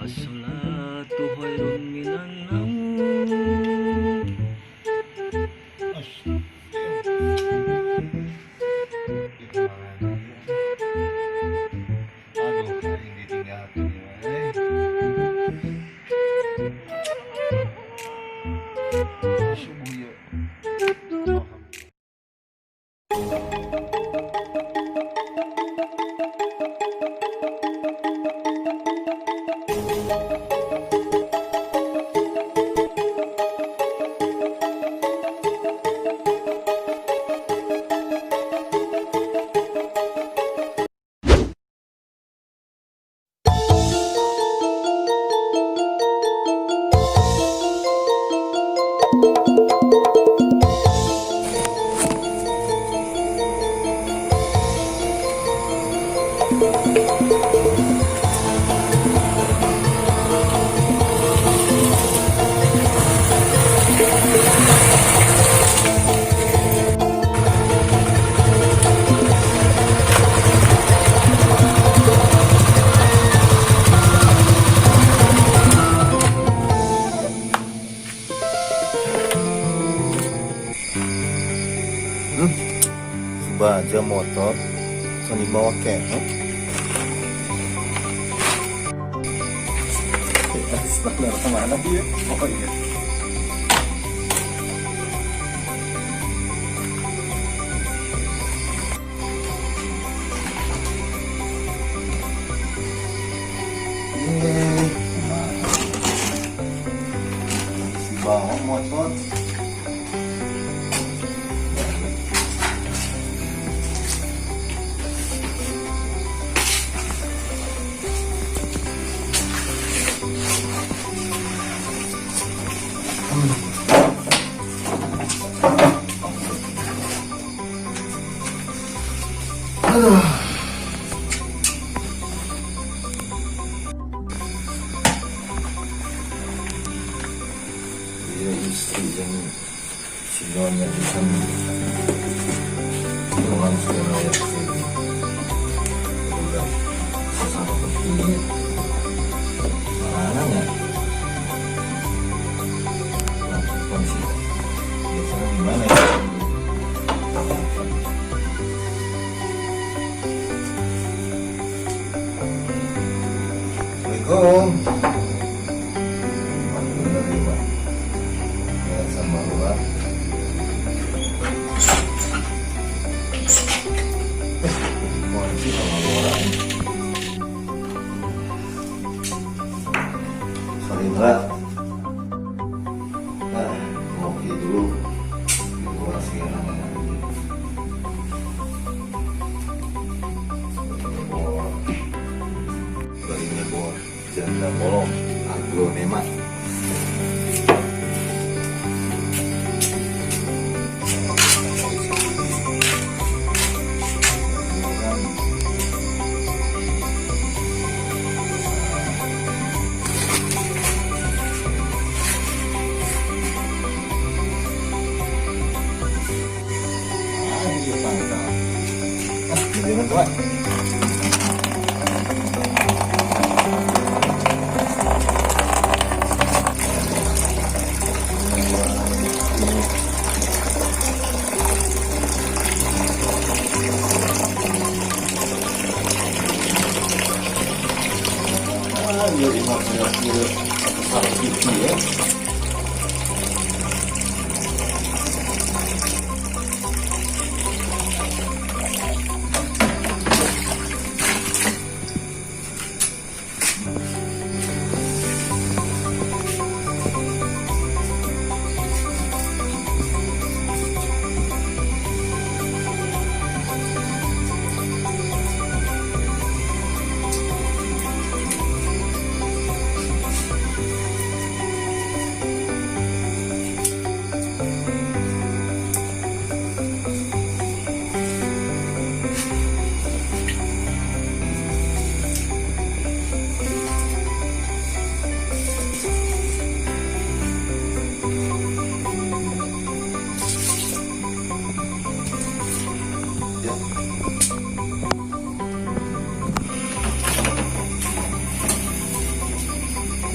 الصلاة خير من النوم. Aduh, aing ditinggalkeun ieu eh. Subuh ieu. Alhamdulillah. Baja motor can dibawa kenek. Standar kemana dia? Oh iya. Eh, kumaha? Si bawa motor. Aduh. Iya, istri yang si nyonya bisa langsung ya udah sama pentingnya mana ya kondisi biasanya gimana ya. Assalamualaikum. Menerima ya sama luar. Kunci sama orang. Sorry, Indra. Nah, ngopi dulu di luar sekarang ya. Bor. Barinya bor janda bolong aglonema. Ini kan ah, ini pangkal. Ah, ini tua. Ah, iya, lima kira-kira besar gitu ya.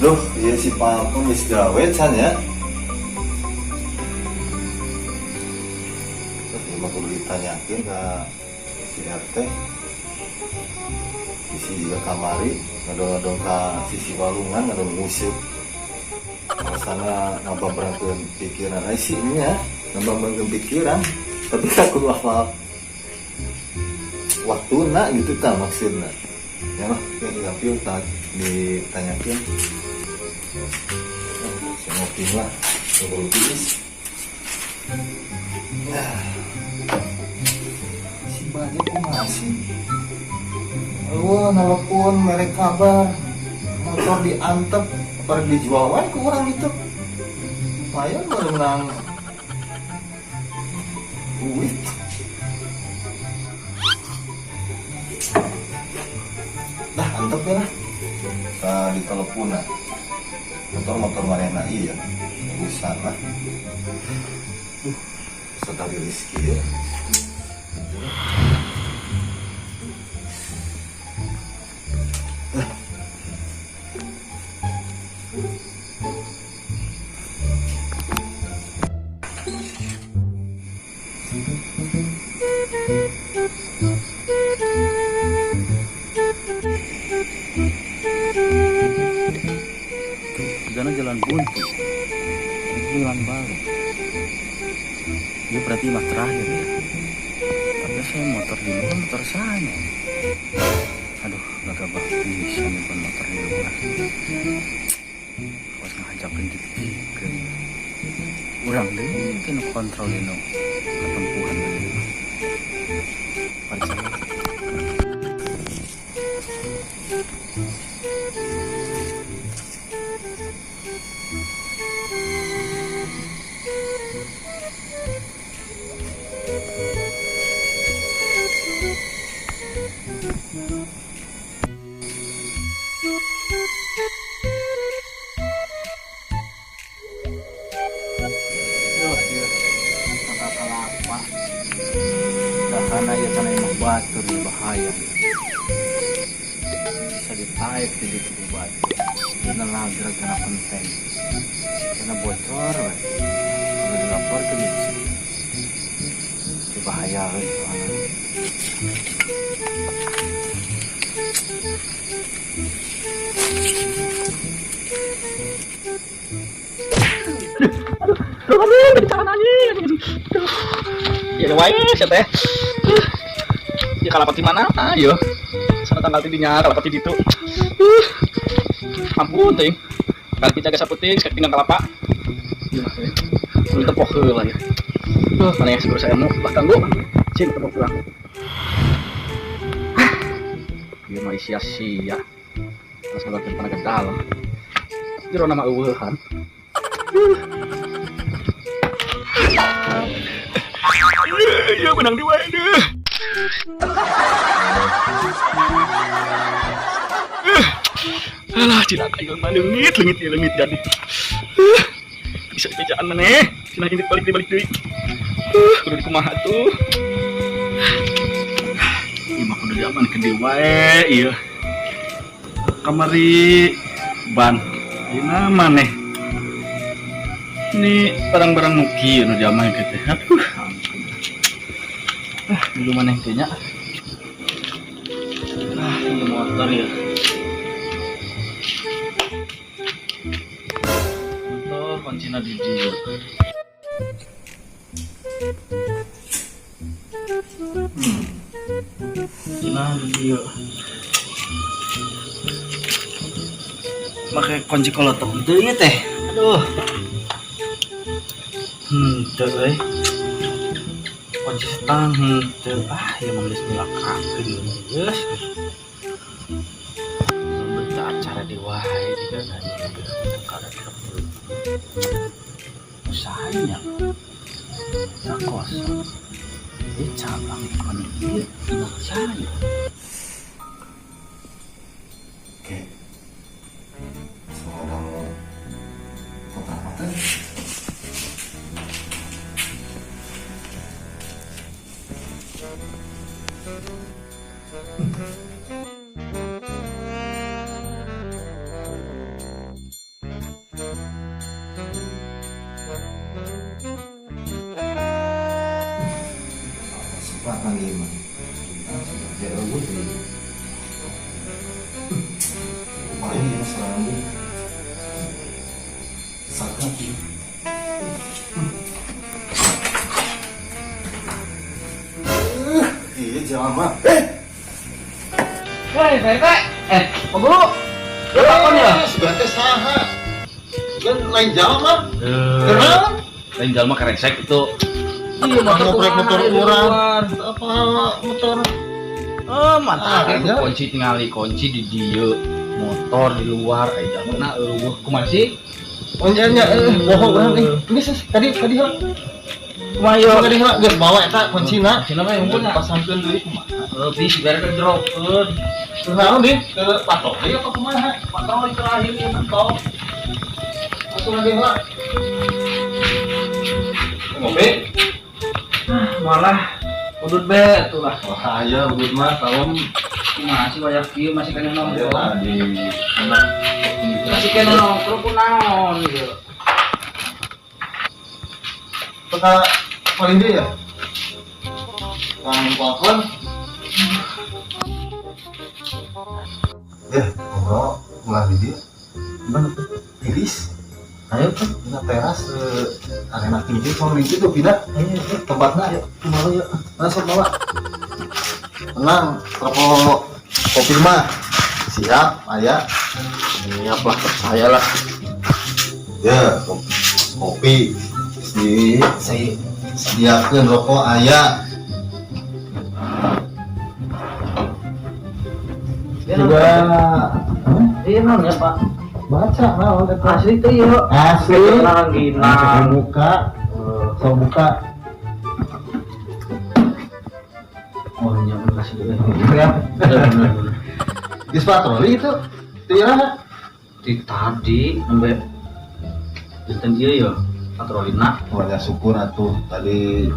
Duh, iya si Pampung geus gawe can ya. Terus ieu mah kudu ditanyakeun ka si RT. Bisi juga kamari ngadong-ngadong ka sisi walungan ngadong nguseup. Alasanna ngababrangkeun pikiran ai sih nya, ngababrangkeun pikiran. Tapi kan kudu hafal waktuna gitu tah maksudna. Ya lah, kayak gampil tak ditanyakeun. Saya ngopi lah, ngobrol tiis. Nah, si Baja kok masih? Wah, nelpon merek kabar motor diantep, apa dijual wae ke orang itu. Lumayan baru menang duit. Dah, antep ya lah. Kita ditelepon lah. Motor-motor mana iya, urusan lah. Duh, sekali rezeki ya. Karena jalan buntu, itu jalan baru. Ini berarti mah terakhir ya. Tapi saya motor di luar, motor saya. Aduh, gak gabah bisa nyimpan motor di luar. Harus ngajakin dipikir. Urang deh, mungkin kontrol ini ketempuhan ini. Percaya. Karena ya karena emang batur ya bahaya bisa ditarik di situ batu karena lagrak karena penting karena bocor we. Kalau dilaporkan itu sih bahaya we soalnya. Aduh, aduh, jadi tangan anjing. Ya wae sia teh. Ya kalapa di mana? Ayo. Sana tanggal tidinya kalapa di ditu. Ampun teuing. Kali jaga saputing, sekali tinggal kalapa. Belum tepok heula ya. Mana yang segera saya mau bah ganggu. Cing tepok pulang. Ieu mah sia-sia. Mas ngeluarkeun tenaga dalam. Jero nama eueuhan. Iya menang di wae deh. Alah, cilaka ieu mah leungit, leungit, leungit jadi. Bisa dibejaan maneh. Cenah jeung dibalik dibalik deui. Kudu dikumaha tuh. Ieu mah kudu diamankeun deui wae ieu. Kamari ban. Ayeuna maneh. Ini barang-barang nu kieu nu diamankeun teh. Aduh. Dulu maneh teh nya. Ini motor ya. Motor kuncina di dieu. Kuncina di dieu. Make kunci kolotok deui ieu teh. Aduh. Teu euy. Kunci stang henteu. Ieu mah geus nyilakakeun geus. Berita acara di wae juga nanya kada terperlu. Usahanya. Tak kosong. Ini cabang bukan ieu, imah saya. Oke. Semoga mau kotak-kotak. kan ieu mah. Ya eueuh deui. Kumaha ieu sekarang ieu? Sakit ieu. Iya jelema. Eh, Woi, Pak RT. Eh, Pak Guru. Ya, takon ya? Sudah teh saha? Kan lain jalma. Kenal? Lain jalma keresek itu. Iya, motor Ngoprek motor kumaha, di urang. luar. Apa motor? Oh, mantap. Ah, iya. Kunci tingali kunci di dieu, motor di luar aya jalma eueuh kumaha sih? Oh nya nya bohong urang euy. Geus geus, tadi tadi heula. Kumaha ieu? Tadi heula geus bawa eta kuncina. Kuncina mah unggul nya. Pasangkeun deui kumaha? Heuh, bisi beres dropkeun. Terus naon deui? Ke patroli apa kumaha? Patroli terakhir ieu mentok. Langsung deui heula. Ngopi? Malah udut be tuh lah. Wah, aya udut mah kalem. Kumaha sih wayah kieu masih kena Aya nongkrong. lah di Masih kena nongkrong kunaon ieu. Peta paling dia ya? Kang telepon. Ya, ngobrol ulah di dia. Gimana tuh? Tiris. Ayo tuh. Dina teras arena tinju soal di situ pindah. Ayo, ayo. Tempatnya Ayo, kumaha yuk. Masuk bawa. Tenang, rokok kopi mah siap, aya. Siap lah, percayalah. Ya, kopi di sediakeun rokok aya. Juga Iya non ya Pak. Baca naon eta? Asli tuh iya. Asli. Orang Nah, ginang. buka, sok buka. Oh, iya kasih dulu. Ya. Bener, bener. Di patroli itu, tira. Di tadi sampai dinten ieu ya patrolina. Banyak syukur atuh tadi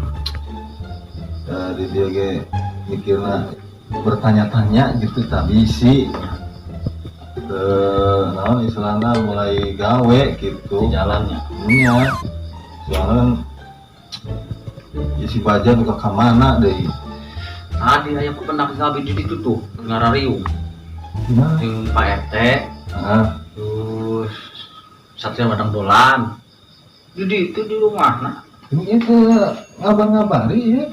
di dia ge mikirna bertanya-tanya gitu tak bisi naon istilahna mulai gawe gitu Di jalannya. Iya. Soalnya kan ya si Baja duka ka mana deui. Tadi aya pependak sabi di ditu tuh ngarariung. Gimana? Jeung Pak RT Heeh. terus Satria Padang Dolan. Di ditu di rumah nah. Ini itu ngabar-ngabari ya.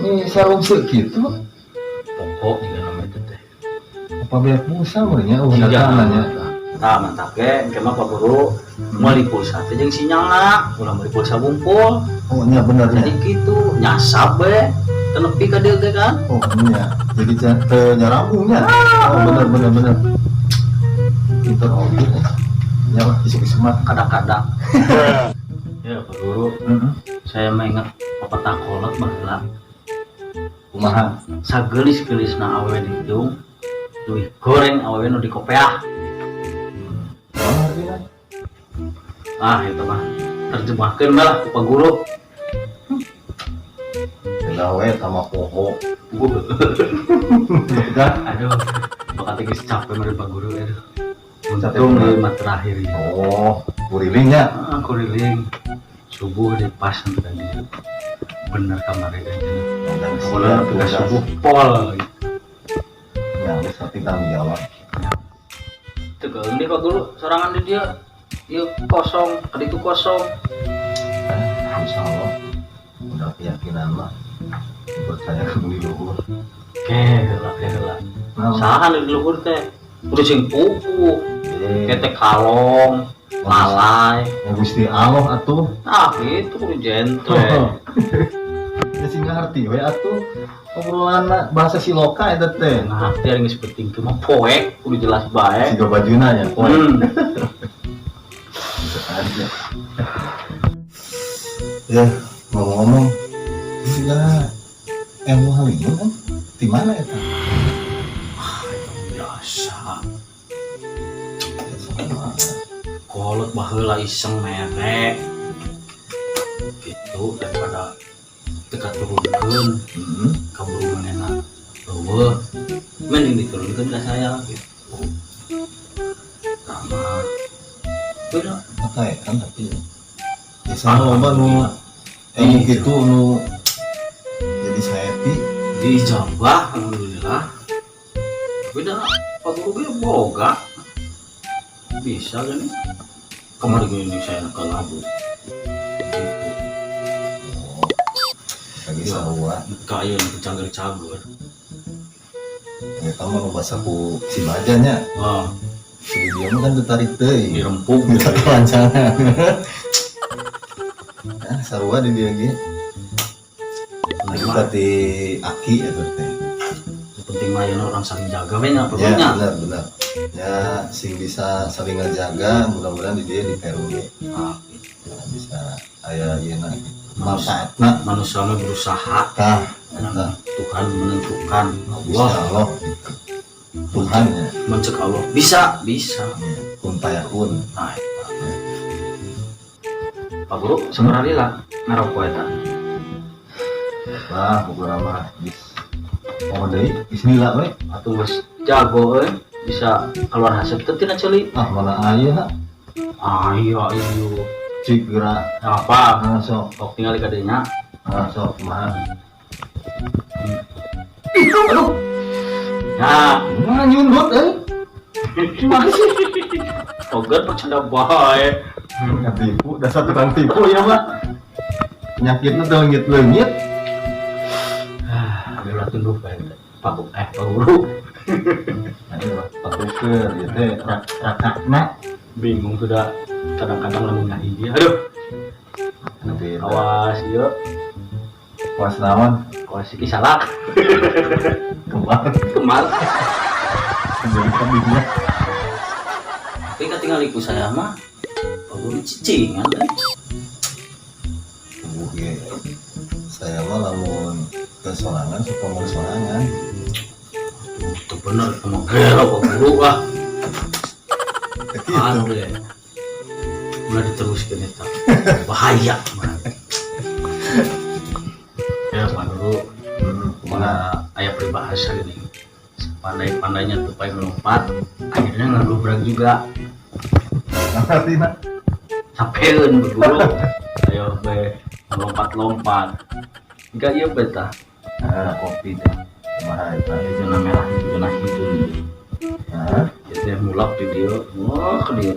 Ini sarung gitu. Pokok juga nama itu teh. Apa beak pulsa meureun nya eueuh Iya, datana nya. Tah mantap ge, engke mah Pak Guru meuli pulsa teh jeung sinyalna, ulah meuli pulsa bungkul. Oh nya bener nya. Jadi kitu nyasab we. Teu nepi ka dieu ge kan. Oh iya, jadi teu nyarambung nya. Oh bener bener bener. Pinter oge eh. Ya lah isuk-isuk mah. Kadang-kadang. Ya Pak Guru, Heeh. saya mah ingat pepatah kolot baheula. Kumaha? Sageulis-geulisna awewe dihitung, leuwih goreng awewe nu dikopeah. Naon artina? Ah, itu mah terjemahkeun lah ku Pak Guru. Beda we sama poho. Kan? Aduh, bakal geus capek meureun Pak Guru aduh. Capek Untung kumaha? deui mah terakhir ya. Oh, kurilingnya. Ah, kuriling subuh di pas sampai tadi. Bener kamari aja. Pokoknya Siap, nepi ka tugas. subuh pol gitu. Ya, geus tapi tanggung jawab. Teu geuning deh Pak Guru, sorangan di dia. Ieu kosong, ka ditu kosong. Insya Allah udah keyakinan mah percaya ke beli luhur. Ke heula ke heula. Nah, Saha nu di luhur teh? Kudu sing pupuh, eh, ketek kalong, lalai. ya Gusti Allah atuh. Nah, gitu kudu jentre. Ya sing ngerti we atuh obrolan bahasa siloka eta teh. Nah, teh geus penting mah poek kudu jelas bae. Siga bajuna nya poe. Bisa aja. Ya, ngomong-ngomong, siga ilmu halimun kan di mana eta? Ah, itu biasa. Kolot baheula iseng mere. Gitu daripada teu turunkeun kaburu manehna eueuh. Mending diturunkeun ka saya gitu. Tama. Beda. Apa ya kan tapi biasanya loba nu ilmu Iya. gitu nu jadi happy. Diijabah, alhamdulillah. Tapi dah Pak Guru ge boga. Bisa kan? Kemarin gini saya ke labu. Gitu. Lagi sarua. Kaya nu cager-cager. Eta mah nu basa ku si bajanya. Wah, Si dia mah kan tertarik teuing. Dirempuk. Minta kelancangan. Nah, sarua di dieu ge. Itu ti aki eta teh. Yang penting mah ayeuna orang saling jaga we nya, Ya, pokoknya. Benar benar. Ya, sing bisa saling ngejaga, mudah-mudahan di dia di Peru ge. Nah, Nah, bisa aya ieu na gitu. Manfaatna. Manusia mah berusaha, Tah, eta. Tuhan menentukan. Gusti Allah Allah gitu. Tuhan ya. Mencek Allah bisa, bisa. Ya, kun payakun. Nah, eta. Pak Guru, sabaraha lila ngarokok eta? Lah, pokokna mah geus. Oh deui, geus lila we. Atuh geus jago euy, bisa keluar hasil teu tina ceuli. Ah, mana aya. Ah, iya iya. Cik geura. Apa? Ah, sok. Sok tinggal ka dinya. Ah, sok kumaha? Aduh. Nah, Mana nyundut euy? Masih. Toget bercanda bae. Tipu, dasar tukang tipu ya, Pak. Penyakitnya tuh leungit-leungit. Ah, bela tunduh bae. Pak Guru. Ayo, Pak Tuker, ieu teh rakakna. Bingung sudah kadang-kadang lamun ngahiji. Aduh, Lebih awas ieu, puas naon? Awas iki salah. Kemar. Kemar. Jadi kambingnya. Tapi katingali ku saya mah Pak Guru cicingan eh. Tubuh ge. Saya mah lamun ke sorangan suka mau sorangan. Tuh bener sama gelo Pak Guru ah. Gitu. Aduh. Mulai diteruskan eta. Bahaya mah. Ya Pak Guru, Kumaha? mana aya peribahasa gini. Pandai-pandainya tupai melompat, akhirnya ngegobrak juga. Apa artinya? Capeun Pak Guru. Ayo be melompat-lompat. Enggak iya beta. Ah, Kopi teh. kumaha eta? Aya zona merah, zona hijau. Hah? Jadi mulak di dia, wah ke dia.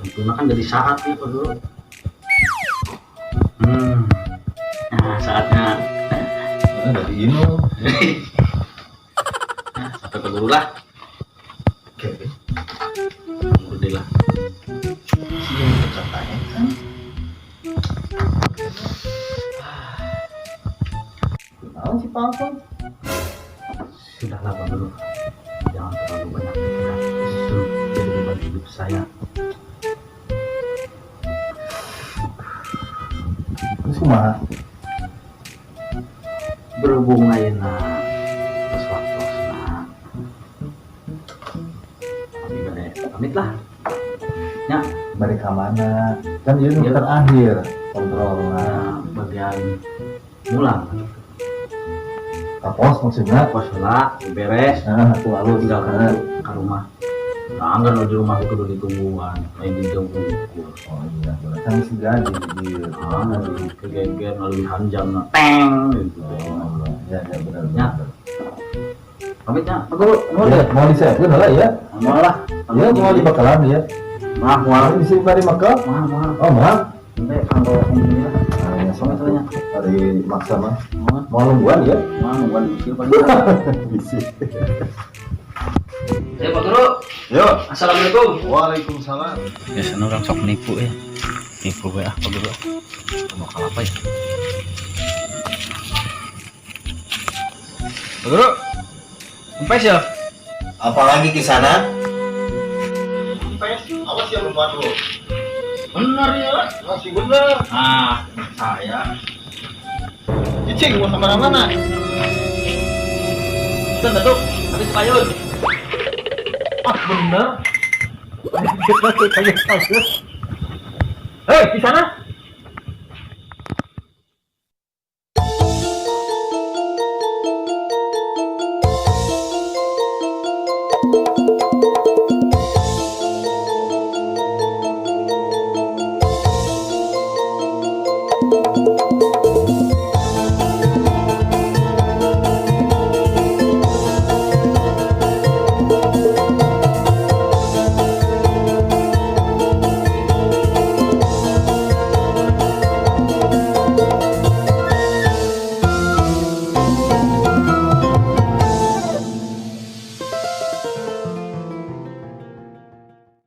Tentunya kan jadi saat ya Pak Guru. Nah, saatnya. Ah, dari ini. Nah, sampai Pak Guru lah. Oke. Guru deh lah. Sih katanya kan. Kunaon si Pangkon? Sudahlah Pak Guru. Jangan terlalu banyak pikiran. Itu jadi beban hidup saya. Terus kumaha? Berhubung ayeuna terus waktosna. Abi bade pamit lah. Ya, Balik ke mana? Kan ini Iya. terakhir kontrol. Nah, bagian mulang. Ka pos maksudnya? Pos heula beres. Nah, aku lalu Tinggal ke rumah. Nah, anggar di rumah kudu ditungguan, lain di jauh. Oh iya, bener kan bisa jadi di Ah, kegeger ngalewihan jam teng gitu. Oh, iya, ya, benar, Ya. benar. Pamit ya, Pak Guru. Nuhun Ya, deh. mau disiapkeun heula ya? Moal lah. Ya, mau dibakalan ya. Mah, moal. Mau disiapkeun bari makal? Moal, moal. Oh, moal. Sampai kanggo ini lah. Nah, ya, Pamit heula nya. Hari maksa mah. Moal. Mau nungguan ya? Moal nungguan di Pak Guru. Bisi. Ya Pak Guru. Yuk. Assalamualaikum. Waalaikumsalam. Biasanya orang sok nipu ya. Nipu we ah Pak Guru. Mau kalah apa ya? Pak Guru. Kempes ya? Apalagi ke sana? Awas ya lupa dulu. Bener ya. Masih bener. Ah, saya. Cicing mau sama mana? Sudah bentuk, habis payun. Ah, bener. Hei, di sana.